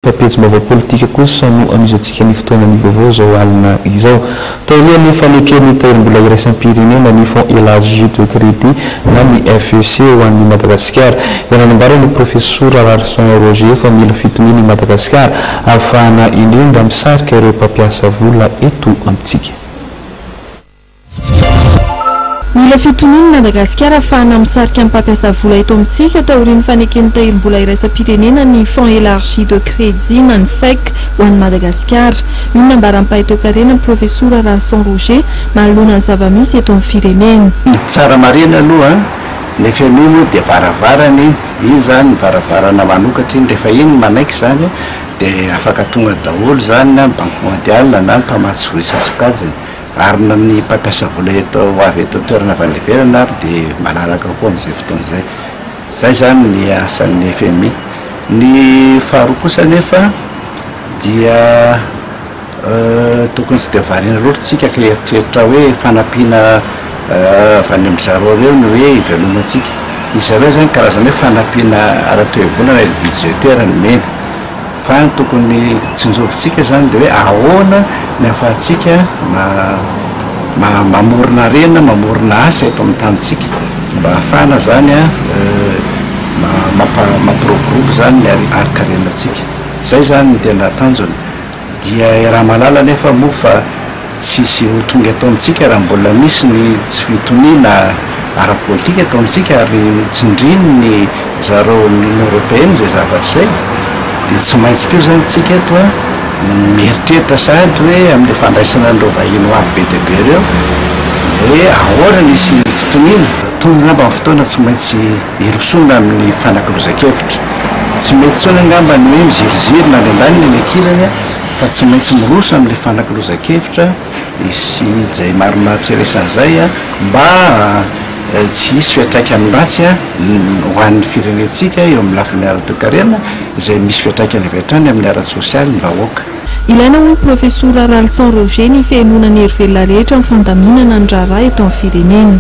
Fa pejim-baovao politika kosa no anohizantsika ny fotoanan'ny vaovao izao alina izao. Taorian'ny faneken'ny Tahirimbola iraisam-pirenena ny Fonds Elargi de Crédit na ny FEC ho an'i Madagasikara dia nanambara ny Profesora Rarison Roger fa mila fitoniana i Madagasikara ahafahana indrindra misarika ireo mpampiasa vola eto amintsika. Mila fitoniana i Madagasikara ahafahana misarika ny mpampiasa vola eto amintsika taorian'ny faneken'ny Tahirimbola iraisam-pirenena ny Fonds Elargi de Crédit na ny FEC ho an'i Madagasikara. Io ny nambaran'ny mpahay toekarena ny Profesora Ralison Roger manoloana ny zava-misy eto amin'ny firenena. Ny tsara marihina aloha, ny fmi moa dia varavarana iny, iny izany varavarana manokatra iny, rehefa iny manaiky izany dia afaka tonga daholo izany na ny banque mondiale na ny mpamatsy vola isan-tsokajiny. Ary na ny mpampiasa vola eto ho avy eto an-toerana avy any ivelany ary dia malalaka koa amin'izay fotoana izay. Izay izany ny asan'ny fmi. Ny faharoa kosa anefa dia tokony tsy dia variana loatra isika ka hieritreritra hoe fanampiana avy any amin-dry zareo ireo ny hoe hivelomantsika. Izy zareo izany karazana hoe fanampiana ara-toe-bola na aide budgétaire nomeny. Fa ny tokony tsinjovintsika izany dia hoe ahoana ny ahafahantsika mamorona harena, mamorona asa eto amin'ny tanintsika mba ahafahana izany mampiroborobo izany ny harin-karenantsika. Izay izany no tena tanjona. Dia iaraha-mahalala anefa moa fa Tsisy ho tonga eto amintsika raha mbola misy ny tsy fitoniana ara-politika eto amintsika ary tsindrin'ny zareo Union Européenne izay zavatra izay dia tsy maintsy koa izany tsika eto an mieritreritra sahady hoe amin'ilay fandraisana an'ireo vahiny ho avy be dia be ireo hoe ahoana ny hisian'ny fitoniana. Tonga angamba ny fotoana tsy maintsy hirosoana amin'ny fanakalozan-kevitra. Tsy mety intsony angamba ny hoe miziriziry na any andaniny na any ankilany fa tsy maintsy miroso amin'ilay fanakalozan-kevitra sy izay marimaritra iraisana izay mba tsy hisy fiantraikany ratsy ho an'ny firenentsika eo amin'ny lafiny ara-toekarena izay misy fiantraikany avy hatrany amin'ny ara-tsosialim-bahoaka. Ilaina hoy ny Profesora Ralison Roger ny fihenoana ny herivelona rehetra amin'ny fandaminana ny raharaha eto amin'ny firenena.